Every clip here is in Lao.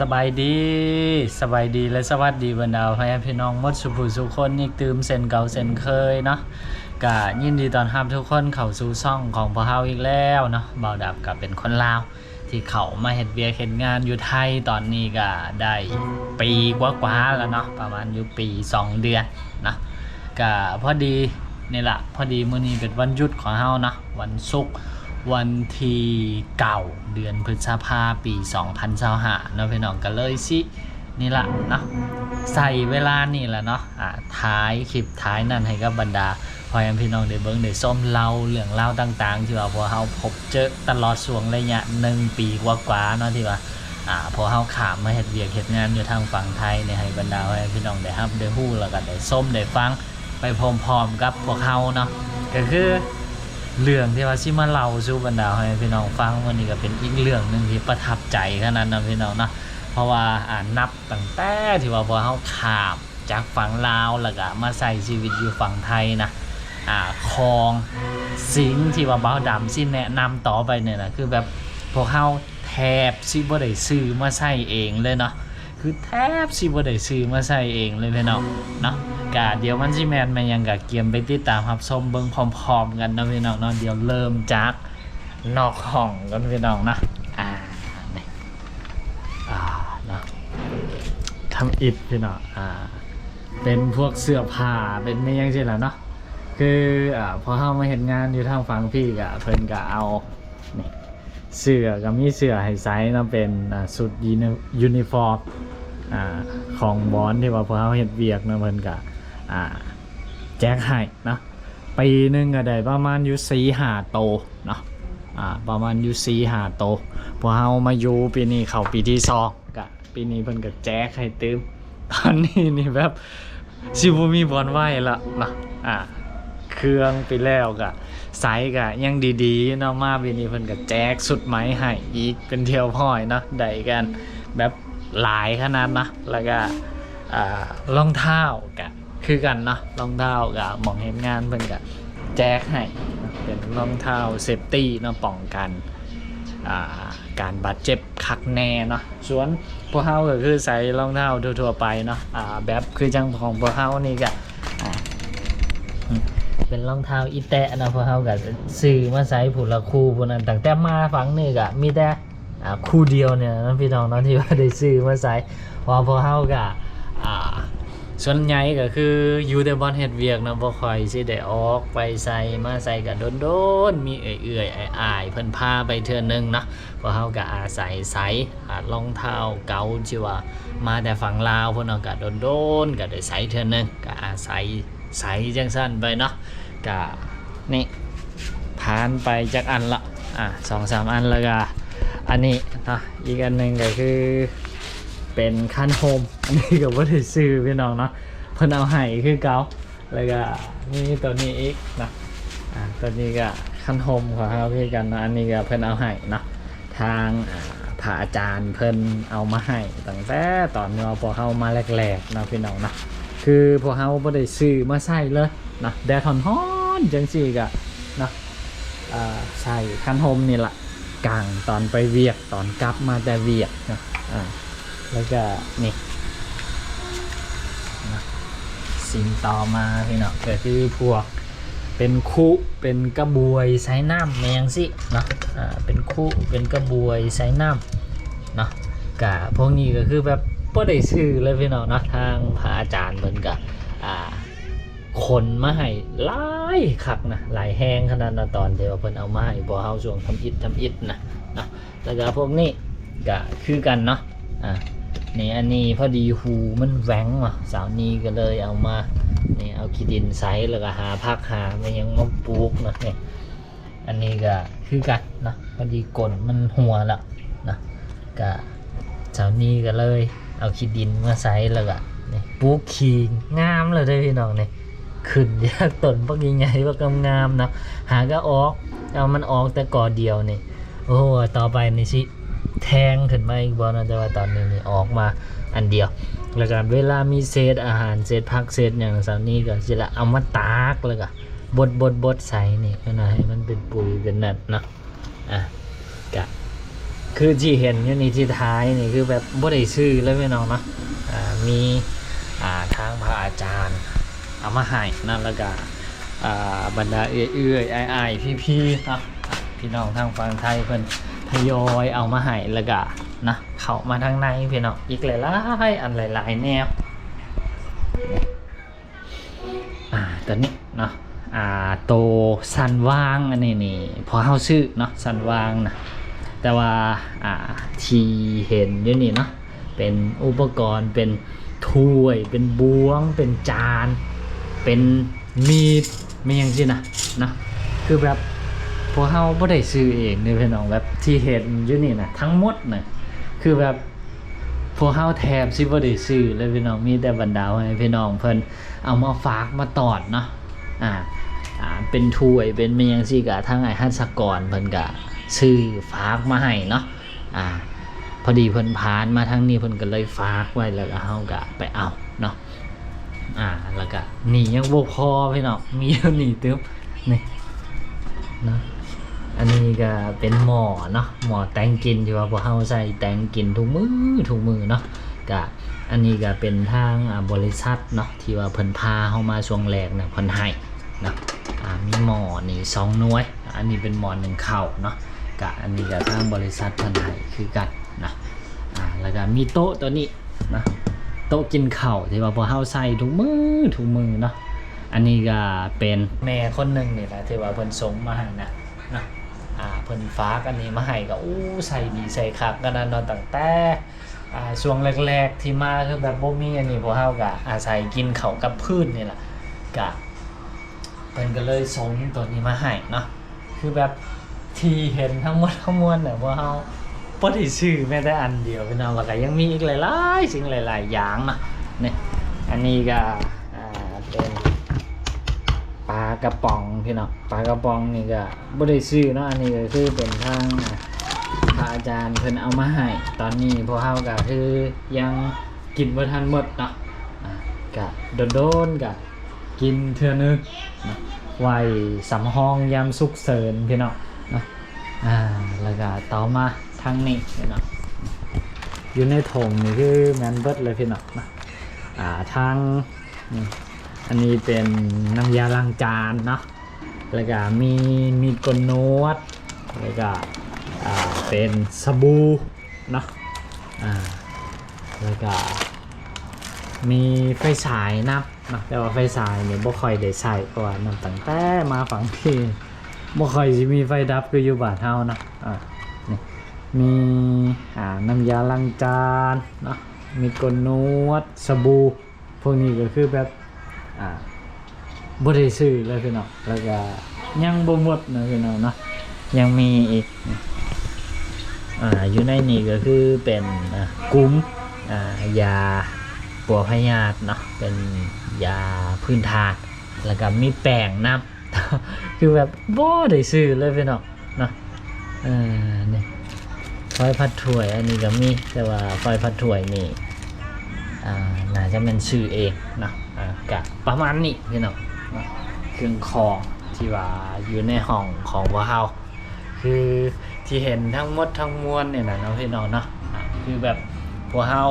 ສະບາຍດີ ສະບາຍດີ ແລະ ສະຫວັດດີບັນດາພໍ່ແມ່ພີ່ນ້ອງໝົດສູ່ຜູ້ສູ່ຄົນອີກຕື່ມເຊັ່ນເກົ່າເຊັ່ນເຄີຍເນາະ. ກະຍິນດີຕ້ອນຮັບທຸກຄົນເຂົ້າສູ່ຊ່ອງຂອງພວກເຮົາອີກແລ້ວເນາະ. ບ່າວດຳກະເປັນຄົນລາວທີ່ເຂົ້າມາເຮັດວຽກເຮັດງານຢູ່ໄທ ຕອນນີ້ກະໄດ້ປີກວ່າໆແລ້ວເນາະ ປະມານຢູ່ປີສອງເດືອນເນາະ. ກະພໍດີນີ້ລະ ພໍດີມື້ນີ້ເປັນວັນຢຸດຂອງເຮົາເນາະ ວັນສຸກ ວັນທີເກົ້າ ເດືອນພຶດສະພາ ປີສອງພັນຊາວຫ້າເນາະພີ່ນ້ອງ. ກະເລີຍຊິນີ້ລະເນາະ ໃຊ້ເວລານີ້ລະເນາະ ອາ ຖ່າຍຄລິບຖ່າຍນັ້ນໃຫ້ກັບບັນດາພໍ່ແມ່ພີ່ນ້ອງໄດ້ເບິ່ງໄດ້ຊົມ ເລົ່າເລື່ອງລາວຕ່າງໆ ທີ່ວ່າພວກເຮົາພົບເຈິຕະຫຼອດຊ່ວງໄລຍະໜຶ່ງປີກວ່າໆເນາະ ທີ່ວ່າ ອາ ພວກເຮົາຂ້າມມາເຮັດວຽກເຮັດງານຢູ່ທາງຝັ່ງໄທນີ້ ໃຫ້ບັນດາພໍ່ແມ່ພີ່ນ້ອງໄດ້ຮັບໄດ້ຮູ້ ແລ້ວກະໄດ້ຊົມໄດ້ຟັງໄປພ້ອມໆກັບພວກເຮົາເນາະ. ກະຄືເລື່ອງທີ່ວ່າຊິມາເລົ່າສູ່ບັນດາພໍ່ແມ່ພີ່ນ້ອງຟັງມື້ນີ້ ກະເປັນອີກເລື່ອງໜຶ່ງທີ່ປະທັບໃຈຂະໜາດນັ້ນພີ່ນ້ອງເນາະ. ເພາະວ່າ ອາ ນັບຕັ້ງແຕ່ທີ່ວ່າພວກເຮົາຂ້າມຈາກຝັ່ງລາວ ແລ້ວກະມາໃຊ້ຊີວິດຢູ່ຝັ່ງໄທນະ ອາ ຂອງສິ່ງທີ່ວ່າບ່າວດຳຊິແນະນຳຕໍ່ໄປນີ້ນະ ຄືແບບພວກເຮົາ ແທບຊິບໍ່ໄດ້ຊື້ມາໃຊ້ເອງເລີຍເນາະ ຄືແທບຊິບໍ່ໄດ້ຊື້ມາໃຊ້ເອງເລີຍພີ່ນ້ອງເນາະ. ກະດຽວມັນຊິແມ່ນແມ່ນຫຍັງ ກະກຽມໄປຕິດຕາມຮັບຊົມເບິ່ງພ້ອມໆກັນເນາະພີ່ນ້ອງເນາະ. ດຽວເລີ່ມຈາກນອກຫ້ອງກ່ອນພີ່ນ້ອງເນາະ. ອາ ນີ້ ອາ ເນາະ ທຳອິດພີ່ນ້ອງ ອາ ເປັນພວກເສື້ອຜ້າ ເປັນແມ່ນຫຍັງຊີ້ລະເນາະ. ຄື ອາ ພໍເຮົາມາເຮັດງານຢູ່ທາງຝັ່ງພີ້ ກະເພິ່ນກະເອົາ ນີ້ ເສື້ອກະມີເສື້ອໃຫ້ໃສ່ເນາະ ເປັນ ອາ ຊຸດຢູນິ ຢູນິຟອມ ອາ ຂອງບ່ອນທີ່ວ່າພວກເຮົາເຮັດວຽກເນາະ ເພິ່ນກະ ອາ ແຈກໃຫ້ເນາະ. ປີໜຶ່ງກະໄດ້ປະມານຢູ່ສີ່ຫ້າໂຕເນາະ ອາ ປະມານຢູ່ສີ່ຫ້າໂຕ. ພວກເຮົາມາຢູ່ປີນີ້ເຂົ້າປີທີສອງ ກະ ປີນີ້ເພິ່ນກະແຈກໃຫ້ຕື່ມ. ຕອນນີ້ນີ້ແບບຊິບໍ່ມີບ່ອນໄວ້ລະເນາະ ອາ ເຄື່ອງໄປແລ້ວກະໃສກະຍັງດີໆເນາະ. ມາປີນີ້ເພິ່ນກະແຈກຊຸດໃໝໃຫ້ອີກເປັນທີ່ຮຽບຮ້ອຍເນາະ ໄດ້ກັນແບບຫຼາຍຂະໜາດເນາະ. ແລ້ວກະ ອາ ລອງເທົ້າກະຄືກັນເນາະ ລອງເທົ້າກະໝ່ອງເຮັດງານເພິ່ນກະແຈກໃຫ້ເນາະ ເປັນລອງເທົ້າເຊບຕີ້ເນາະ ປ້ອງກັນ ອາ ການບາດເຈັບຄັກແນ່ເນາະ. ສ່ວນພວກເຮົາກະຄືໃສ່ລອງເທົ້າທົ່ວໆໄປເນາະ ອາ ແບບຄືຈັ່ງຂອງພວກເຮົານີ້ກະ ອາ ເປັນລອງເທົ້າອີແຕະເນາະ. ພວກເຮົາກະຊື້ມາໃສ່ຜູ້ລະຄູ່ ຜູ້ນັ້ນ ຕັ້ງແຕ່ມາຝັ່ງນີ້ກະມີແຕ່ ອາ ຄູ່ດຽວນີ້ນະພີ່ນ້ອງເນາະ ທີ່ວ່າໄດ້ຊື້ມາໃສ່. ເພາະວ່າພວກເຮົາກະ ອາ ສ່ວນໃຫຍ່ກະຄືຢູ່ແຕ່ບ່ອນເຮັດວຽກເນາະ ບໍ່ຄ່ອຍຊິໄດ້ອອກໄປໃສມາໃສ ກະດົນໆ ມີເອື້ອຍໆ ອ້າຍໆ ເພິ່ນພາໄປເທື່ອໜຶ່ງເນາະ. ພວກເຮົາກະອາໄສໃສ່ ອາ ລອງເທົ້າເກົ່າທີ່ວ່າມາແຕ່ຝັ່ງລາວພຸ້ນເນາະ ກະດົນໆ ກະໄດ້ໃສ່ເທື່ອໜຶ່ງ ກະອາໄສໃສ່ຈັ່ງຊັ້ນໄປເນາະ. ກະນີ້ຜ່ານໄປຈັກອັນລະ ອາ ສອງສາມອັນ ແລ້ວກະອັນນີ້ເນາະ ອີກອັນໜຶ່ງກະຄືເປັນຄັນຮົ່ມ ອັນນີ້ກະບໍ່ໄດ້ຊື້ພີ່ນ້ອງເນາະ ເພິ່ນເອົາໃຫ້ຄືເກົ່າ. ແລ້ວກະມີໂຕນີ້ອີກເນາະ ອາ ໂຕນີ້ກະຄັນຮົ່ມຂອງເຮົາຄືກັນເນາະ ອັນນີ້ກະເພິ່ນເອົາໃຫ້ເນາະ ທາງ ອາ ພະອາຈານເພິ່ນເອົາມາໃຫ້ຕັ້ງແຕ່ຕອນທີ່ວ່າພວກເຮົາມາແລກໆເນາະພີ່ນ້ອງເນາະ. ຄືພວກເຮົາບໍ່ໄດ້ຊື້ມາໃຊ້ເລີຍເນາະ ແດດຮ້ອນໆຈັ່ງຊີ້ກະເນາະ ອາ ໃຊ້ຄັນຮົ່ມນີ້ລະ ກາງຕອນໄປວຽກ ຕອນກັບມາແຕ່ວຽກເນາະ ອາ ແລ້ວກະນີ້ເນາະ ສິ່ງຕໍ່ມາພີ່ນ້ອງ ກະຄືພວກເປັນຄຸ ເປັນກະບວຍໃສ່ນ້ຳແມ່ນຫຍັງຊີ້ເນາະ ອາ ເປັນຄຸ ເປັນກະບວຍໃສ່ນ້ຳເນາະ. ກະພວກນີ້ກະຄືແບບບໍ່ໄດ້ຊື້ເລີຍພີ່ນ້ອງເນາະ ທາງພະອາຈານເພິ່ນກະ ອາ ຂົນມາໃຫ້ຫຼາຍຄັກນະ ຫຼາຍແຮງຂະໜາດນະ ຕອນທີ່ວ່າເພິ່ນເອົາມາໃຫ້ພວກເຮົາຊ່ວງທຳອິດທຳອິດນະເນາະ. ແລ້ວກະພວກນີ້ກະຄືກັນເນາະ ອາ ນີ້ ອັນນີ້ພໍດີຫູມັນແຫວ່ງເນາະ ສາວນີກະເລີຍເອົາມາ ນີ້ ເອົາຂີ້ດິນໃສ່ ແລ້ວກະຫາຜັກຫາແມ່ນຫຍັງມາປູກເນາະ. ນີ້ ອັນນີ້ກະຄືກັນເນາະ ພໍດີກົ້ນມັນຮົ່ວແລ້ວເນາະ ກະສາວນີກະເລີຍເອົາຂີ້ດິນມາໃສ່ ແລ້ວກະນີ້ ປູກຂີ້ງາມແລ້ວເດ້ພີ່ນ້ອງ ນີ້ ຂຶ້ນຈາກຕົ້ນບັກໃຫຍ່ໆ ບັກງາມໆເນາະ ຫາກະອອກ ເອົາມັນອອກແຕ່ກໍດຽວນີ້. ໂອ້ ຕໍ່ໄປນີ້ຊິແທງຂຶ້ນມາອີກບໍ່ເນາະ ແຕ່ວ່າຕອນນີ້ນີ້ອອກມາອັນດຽວ. ແລ້ວກະເວລາມີເສດອາຫານ ເສດຜັກເສດຫຍັງ ສາວນີກະຊິລະເອົາມາຕາກ ແລ້ວກະບົດໆໆໃສ່ນີ້ ເພື່ອໃຫ້ມັນເປັນປຸຍເປັນນັ້ນເນາະ. ອາ ກະ ກ ຄືທີ່ເຫັນຢູ່ນີ້ ທີ່ຖ່າຍນີ້ ຄືແບບບໍ່ໄດ້ຊື້ເລີຍພີ່ນ້ອງເນາະ. ອ່າ ມີ ອ່າ ທາງພະອາຈານເອົາມາໃຫ້ເນາະ ແລ້ວກະ ອ່າ ບັນດາເອື້ອຍໆ ອ້າຍໆ ພີ່ໆ ເນາະ ພີ່ນ້ອງທາງຝັ່ງໄທເພິ່ນທະຍອຍເອົາມາໃຫ້ ແລ້ວກະນະ ເຂົ້າມາທາງໃນພີ່ນ້ອງ ອີກຫຼາຍໆ ອັນ ຫຼາຍໆ ແນວ. ອ່າ ຕົວນີ້ເນາະ ອ່າ ໂຕຊັ້ນວາງອັນນີ້ນີ້ ພວກເຮົາຊື້ເນາະ ຊັ້ນວາງນະ. ແຕ່ວ່າ ອ່າ ທີ່ເຫັນຢູ່ນີ້ເນາະ ເປັນອຸປະກອນ ເປັນຖ້ວຍ ເປັນບ່ວງ ເປັນຈານ ເປັນມີດ ມີຫຍັງຊີ້ນະ ນະ ຄືແບບພວກເຮົາບໍ່ໄດ້ຊື້ເອງເດ້ພີ່ນ້ອງ. ແບບທີ່ເຫັນຢູ່ນີ້ນະ ທັງໝົດນະ ຄືແບບ ພວກເຮົາແທບຊິບໍ່ໄດ້ຊື້ເລີຍພີ່ນ້ອງ ມີແຕ່ບັນດາພໍ່ແມ່ພີ່ນ້ອງເພິ່ນເອົາມາຝາກມາຕ້ອນເນາະ. ອ່າ ອ່າ ເປັນຖ້ວຍ ເປັນແມ່ນຫຍັງຊີ້ກະ ທາງອ້າຍຫັດສະກອນເພິ່ນກະຊື້ຝາກມາໃຫ້ເນາະ. ອ່າ ພໍດີເພິ່ນຜ່ານມາທາງນີ້ ເພິ່ນກະເລີຍຝາກໄວ້ ແລ້ວກະເຮົາກະໄປເອົາເນາະ. ອ່າ ແລ້ວກະນີ້ຍັງບໍ່ພໍພີ່ນ້ອງ ມີຢູ່ນີ້ຕື່ມ ນີ້ເນາະ. ອັນນີ້ກະເປັນໝໍ້ເນາະ ໝໍ້ແຕ່ງກິນ ທີ່ວ່າພວກເຮົາໃຊ້ແຕ່ງກິນທຸກມື້ທຸກມື້ເນາະ. ກະອັນນີ້ກະເປັນທາງ ອ່າ ບໍລິສັດເນາະ ທີ່ວ່າເພິ່ນພາເຮົາມາຊ່ວງແລກນະ ເພິ່ນໃຫ້ເນາະ. ອ່າ ມີໝໍ້ນີ້ສອງໜ່ວຍ ອັນນີ້ເປັນໝໍ້ໜຶ້ງເຂົ້າເນາະ. ກະອັນນີ້ກະທາງບໍລິສັດເພິ່ນໃຫ້ຄືກັນນະ. ອ່າ ແລ້ວກະມີໂຕະໂຕນີ້ ນະ ໂຕະກິນເຂົ້າທີ່ວ່າພວກເຮົາໃຊ້ທຸກມື້ທຸກມື້ເນາະ. ອັນນີ້ກະເປັນແມ່ຄົນໜຶ່ງນີ້ແຫຼະ ທີ່ວ່າເພິ່ນສົ່ງມາໃຫ້ນະ ນະ. ອ່າ ເພິ່ນຝາກອັນນີ້ມາໃຫ້ ກະ ໂອ້ ໃຊ້ດີໃຊ້ຄັກຂະໜາດເນາະ. ຕັ້ງແຕ່ ອ່າ ຊ່ວງແລກໆທີ່ມາ ຄືແບບບໍ່ມີອັນນີ້ ພວກເຮົາກະອາໄສກິນເຂົ້າກັບພື້ນນີ້ລະ ກະ ເພິ່ນກະເລີຍສົ່ງໂຕນີ້ມາໃຫ້ເນາະ. ຄືແບບທີ່ເຫັນທັງໝົດທັງມວນນະ ພວກເຮົາບໍ່ໄດ້ຊື້ແມ້ແຕ່ອັນດຽວພີ່ນ້ອງ. ແລ້ວກະຍັງມີອີກຫຼາຍໆສິ່ງຫຼາຍໆຢ່າງເນາະ. ນີ້ ອັນນີ້ກະ ອ່າ ເປັນປາກະປ໋ອງພີ່ນ້ອງ ປາກະປ໋ອງນີ້ກະບໍ່ໄດ້ຊື້ເນາະ. ອັນນີ້ກະຄືເປັນທາງ ອ່າ ພະອາຈານເພິ່ນເອົາມາໃຫ້ ຕອນນີ້ພວກເຮົາກະຄືຍັງກິນບໍ່ທັນໝົດເນາະ. ອ່າ ກະດົນໆກະ ກິນເທື່ອໜຶ່ງເນາະ ໄວ້ສຳຮອງຍາມສຸກເສີນພີ່ນ້ອງເນາະ. ອ່າ ແລ້ວກະຕໍ່ມາທາງນີ້ພີ່ນ້ອງ ຢູ່ໃນຖົງນີ້ຄືແມ່ນເບິດເລີຍພີ່ນ້ອງເນາະ. ອ່າ ທາງນີ້ ອັນນີ້ເປັນນ້ຳຢາລ້າງຈານເນາະ ແລ້ວກະມີມີດໂກນໜວດ ແລ້ວກະ ອ່າ ເປັນສະບູ ເນາະ. ອ່າ ແລ້ວກະມີໄຟສາຍນຳເນາະ ແຕ່ວ່າໄຟສາຍນີ້ບໍ່ຄ່ອຍໄດ້ໃຊ້ ເພາະວ່ານັບຕັ້ງແຕ່ມາຝັ່ງພີ້ ບໍ່ຄ່ອຍຊິມີໄຟດັບຄືຢູ່ບ້ານເຮົາເນາະ. ອ່າ ນີ້ ມີ ອ່າ ນ້ຳຢາລ້າງຈານເນາະ ມີດໂກນໜວດ ສະບູ ພວກນີ້ກະຄືແບບ ອ່າ ບໍ່ໄດ້ຊື້ເລີຍພີ່ນ້ອງ ແລ້ວກະຍັງບໍ່ໝົດນະພີ່ນ້ອງເນາະ ຍັງມີອີກ. ອ່າ ຢູ່ໃນນີ້ກະຄືເປັນ ອ່າ ກຸມ ອ່າ ຢາປົວພະຍາດເນາະ ເປັນຢາພື້ນຖານ ແລ້ວກະມີແປ້ງນຳ ຄືແບບບໍ່ໄດ້ຊື້ເລີຍພີ່ນ້ອງ ເນາະ. ເອີ ນີ້ ຟອຍພັດຖ້ວຍ ອັນນີ້ກະມີ ແຕ່ວ່າຟອຍພັດຖ້ວຍນີ້ ອ່າ ໜ້າຈະແມ່ນຊື້ເອງເນາະ. ອ່າ ກະປະມານນີ້ພີ່ນ້ອງເນາະ ເຄື່ອງຂອງທີ່ວ່າຢູ່ໃນຫ້ອງຂອງພວກເຮົາ ຄືທີ່ເຫັນທັງໝົດທັງມວນນີ້ນະເນາະ ພີ່ນ້ອງເນາະ. ອ່າ ຄືແບບພວກເຮົາ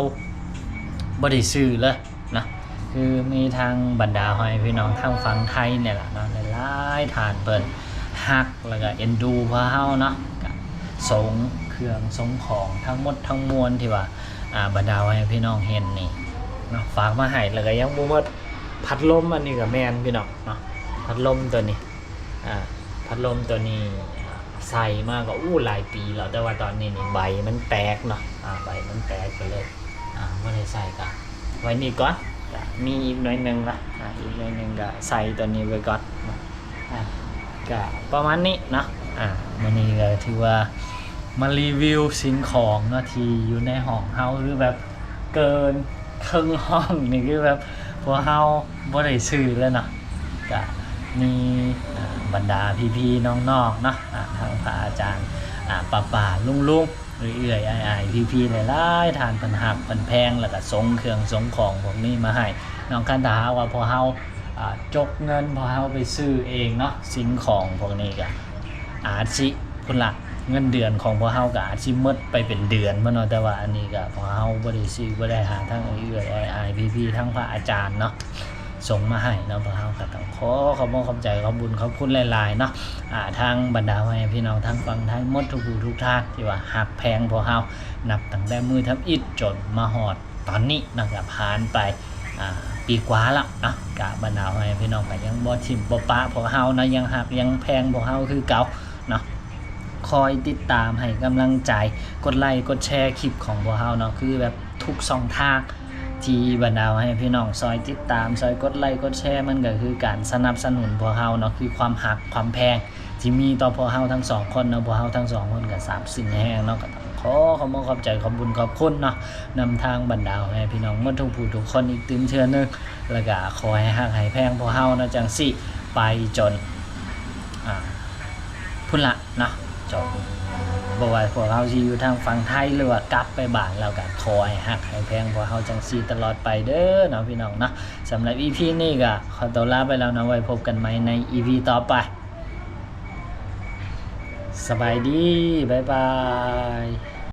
ບໍ່ໄດ້ຊື້ເລີຍ ເນາະ ຄືມີທາງບັນດາພໍ່ແມ່ພີ່ນ້ອງທາງຝັ່ງໄທນີ້ແຫຼະເນາະ ຫຼາຍໆທ່ານເພິ່ນຮັກ ແລ້ວກະເອັນດູພວກເຮົາເນາະ ກະສົ່ງເຄື່ອງສົ່ງຂອງທັງໝົດທັງມວນທີ່ວ່າ ອ່າ ບັນດາພໍ່ແມ່ພີ່ນ້ອງເຫັນນີ້ເນາະ ຝາກມາໃຫ້ ແລ້ວກະຍັງບໍ່ໝົດ ພັດລົມອັນນີ້ກະແມ່ນພີ່ນ້ອງເນາະ ພັດລົມໂຕນີ້ ອ່າ ພັດລົມໂຕນີ້ ອ່າ ໃສ່ມາກະ ໂອ້ ຫຼາຍປີແລ້ວ ແຕ່ວ່າຕອນນີ້ນີ້ໃບມັນແຕກເນາະ ອ່າ ໃບມັນແຕກກະເລີຍ ອ່າ ບໍ່ໄດ້ໃສ່ ກະໄວ້ນີ້ກ່ອນ ກະມີອີກໜ່ວຍໜຶ່ງເນາະ ອ່າ ອີກໜ່ວຍໜຶ່ງກະໃສ່ໂຕນີ້ໄວ້ກ່ອນເນາະ ອ່າ ກະປະມານນີ້ເນາະ. ອ່າ ມື້ນີ້ກະຖືວ່າມາຣີວິວສິ່ງຂອງເນາະ ທີ່ຢູ່ໃນຫ້ອງເຮົາ ຄືແບບເກີນເຄິ່ງຫ້ອງນີ້ ຄືແບບພວກເຮົາບໍ່ໄດ້ຊື້ເລີຍເນາະ. ກະມີ ອ່າ ບັນດາພີ່ໆນ້ອງໆເນາະ ອ່າ ທາງພະອາຈານ ອ່າ ປ້າໆລຸງໆ ເອື້ອຍໆອ້າຍໆພີ່ໆຫຼາຍໆທ່ານ ເພິ່ນຮັກເພິ່ນແພງ ແລ້ວກະສົ່ງເຄື່ອງສົ່ງຂອງພວກນີ້ມາໃຫ້ເນາະ. ຄັນຖ້າຫາກວ່າພວກເຮົາ ອ່າ ຈົກເງິນ ພວກເຮົາໄປຊື້ເອງເນາະ ສິ່ງຂອງພວກນີ້ກະອາດຊິພຸ້ນລະ ເງິນເດືອນຂອງພວກເຮົາກໍອາດຊິໝົດໄປເປັນເດືອນພຸ້ນເນາະ, ແຕ່ວ່າອັນນີ້ກໍພວກເຮົາບໍ່ໄດ້ຊື້ບໍ່ໄດ້ຫາ ທັງເອື້ອຍອ້າຍພີ່ໆ ທັງພະອາຈານເນາະ ສົ່ງມາໃຫ້ເນາະ, ພວກເຮົາກໍຕ້ອງຂໍຂອບອົກຂອບໃຈ ຂອບບຸນຂອບຄຸນຫຼາຍໆເນາະ ອ່າ ທາງບັນດາພໍ່ແມ່ພີ່ນ້ອງທາງຝັ່ງໄທໝົດທຸກຜູ້ທຸກທ່ານ ທີ່ວ່າຮັກແພງພວກເຮົາ ນັບຕັ້ງແຕ່ມື້ທຳອິດຈົນມາຮອດຕອນນີ້ເນາະ, ກໍຜ່ານໄປ ອ່າ ປີກວ່າແລ້ວເນາະ, ກະບັນດາພໍ່ແມ່ພີ່ນ້ອງກໍຍັງບໍ່ຖິ້ມບໍ່ປະພວກເຮົາເນາະ, ຍັງຮັກຍັງແພງພວກເຮົາຄືເກົ່າເນາະ. ຄອຍຕິດຕາມໃຫ້ກຳລັງໃຈ ກົດໄລກົດແຊຄລິບຂອງພວກເຮົາເນາະ, ຄືແບບທຸກຊ່ອງທາງທີ່ບັນດາພໍ່ແມ່ພີ່ນ້ອງຊ່ອຍຕິດຕາມ ຊ່ອຍກົດໄລກົດແຊ ມັນກໍຄືການສະໜັບສະໜູນພວກເຮົາເນາະ, ຄືຄວາມຮັກຄວາມແພງທີ່ມີຕໍ່ພວກເຮົາທັງສອງຄົນເນາະ. ພວກເຮົາທັງສອງຄົນກໍຊາບຊຶ້ງແຮງເນາະ, ກໍຕ້ອງຂໍຂອບອົກຂອບໃຈ ຂອບບຸນຂອບຄຸນເນາະ ນຳທາງບັນດາພໍ່ແມ່ພີ່ນ້ອງໝົດທຸກຜູ້ທຸກຄົນອີກຕື່ມເທື່ອໜຶ່ງ, ແລ້ວກໍຂໍໃຫ້ຮັກໃຫ້ແພງພວກເຮົາເນາະ ຈັ່ງຊີ້ໄປຈົນ ອ່າ ພຸ້ນລະເນາະ, ຈົນ ບໍ່ວ່າພວກເຮົາຊິຢູ່ທາງຝັ່ງໄທ ຫຼືວ່າກັບໄປບ້ານແລ້ວ ກໍຂໍໃຫ້ຮັກໃຫ້ແພງພວກເຮົາຈັ່ງຊີ້ຕະຫຼອດໄປເດີເນາະ ພີ່ນ້ອງເນາະ. ສຳລັບອີພີນີ້ກໍຂໍຕົວລາໄປແລ້ວເນາະ, ໄວ້ພົບກັນໃໝ່ໃນອີພີຕໍ່ໄປ. ສະບາຍດີ ບາຍບາຍ.